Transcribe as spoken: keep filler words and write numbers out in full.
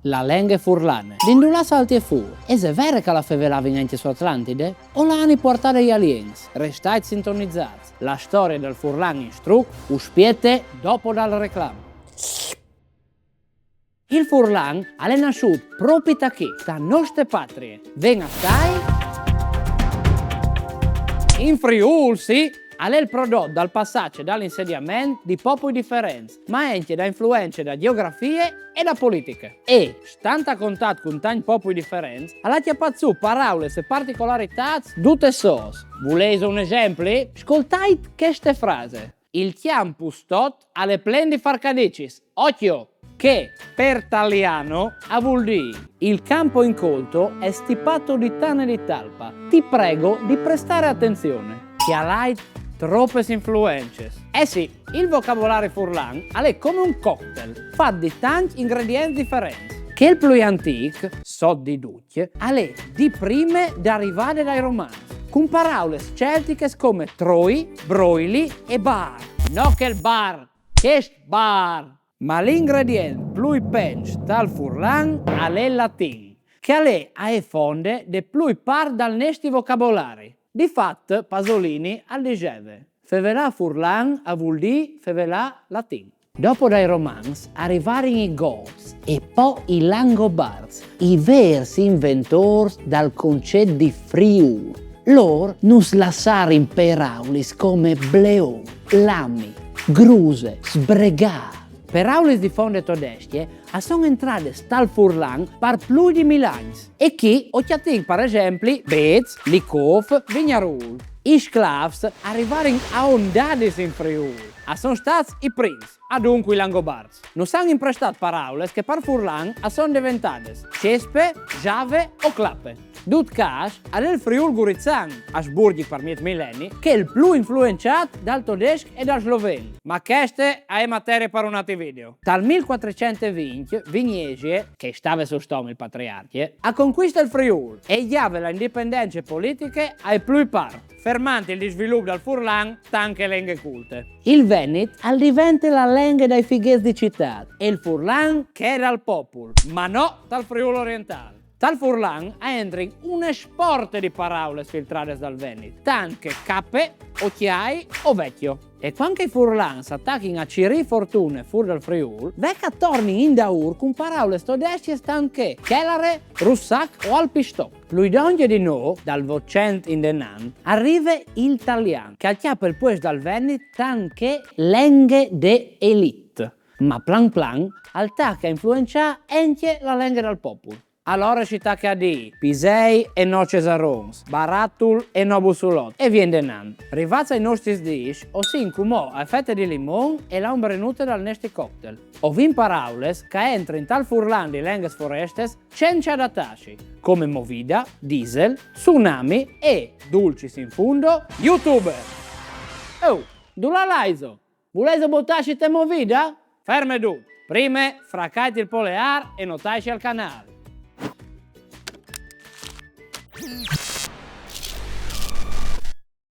La lenghe furlane. Di indulà saltie fûr? Ese vere che la fevelavin ancje su Atlantide? O la àn puartade i aliens? Restait sintonizâts. La storie dal furlan in struc us spiete dopo dal reclam. Il furlan al è nassût propit achì, ta noste patrie. Ven a stâi in Friûl, sì, al è il prodot dal passaç e dal insediament di popui diferents, ma ancje da influence da gjeografie e da politiche. E, stant a contat cun tancj popui diferents, al à cjapât sù paraules e particolaritâts dutes sôs. Vulêso un esempli? Scoltait cheste frase: il cjamp pustot al è plen di farcadicis. Ocjo! Che, par talian, al vûl dî: il campo incolto è stipato di tane di talpa, ti prego di prestare attenzione. Cjalait tropes influences. Eh sì, il vocabolari furlan al è come un cocktail, fat di tancj ingredients diferents. Chel plui antîc, sot di ducj, al è di prime da rivade dai romans, cun paraules celtiches come troi, broili e bar. No chel bar, chest bar! Ma l'ingredient plui penç tal furlan al è il latin, che al è ae fonde de plui part dal nestri vocabolari. Di fat, Pasolini al diseve: fevelâ furlan al vûl dî fevelâ latin. Dopo dai romans a rivarin i gots e po i langobarts, i vêrs inventôrs dal concet di Friûl. Lôr nus lassarin peraulis come bleon, lami, gruse, sbregâ. Peraulis di fonde todescje a son entrades tal furlan par plui di mil agns. E chi o cjatìn, par esempli, bêçs, licôf, vignarûl. I sclâfs a rivarin a ondadis in Friûl. A son stâts i prins, adun i langobarts. Nus àn imprestât paraules che par furlan a son deventades cespe, jave o clape. Dut câs, al è il Friûl gurizan, asburgjic par mieç mileni, chel plui influençât dal todesc e dal sloven. Ma cheste e je materie par un altri video. Tal mil cuatricent e vincj, Vignesie, che stave sot stom il patriarcje, al concuiste il Friûl e i gjave la indipendence politiche ae plui part, fermant il disvilup dal furlan tant che lenghe culte. Il venit al devente la lenghe dai fighets di citât e il furlan chê dal popul, ma no tal Friûl orientâl. Tal furlan a entrin une sporte di paraules filtrades dal venit, tant che cape, ocjâi o vecjo. E cuant che i furlans a tachin a cirî fortune fûr dal Friûl, ve che a tornin indaûr cun paraules todescjes tant che chelare, russac o alpistoc. Plui dongje di nô, dal Votcent indenant, al rive il talian, che al cjape il puest dal venit tant che lenghe de elite. Ma plan plan al tache a influençâ ancje la lenghe dal popul. Alore si tache a dî pisei e no cesarons, baratul e no bussulot, e vie indenant. Rivâts ai nestris dîs, o sin cumò ae fete di limon e la ombrenute dal nestri cocktail. O vin paraules che a entrin tal furlan di lenghes forestes cence adatâsi, come movida, diesel, tsunami e, dulcis in fundo, youtuber. Oh, dulà laiso? Vulêso butâsi te movida? Ferme dut! Prime, fracait il poleâr e notaitsi al canâl.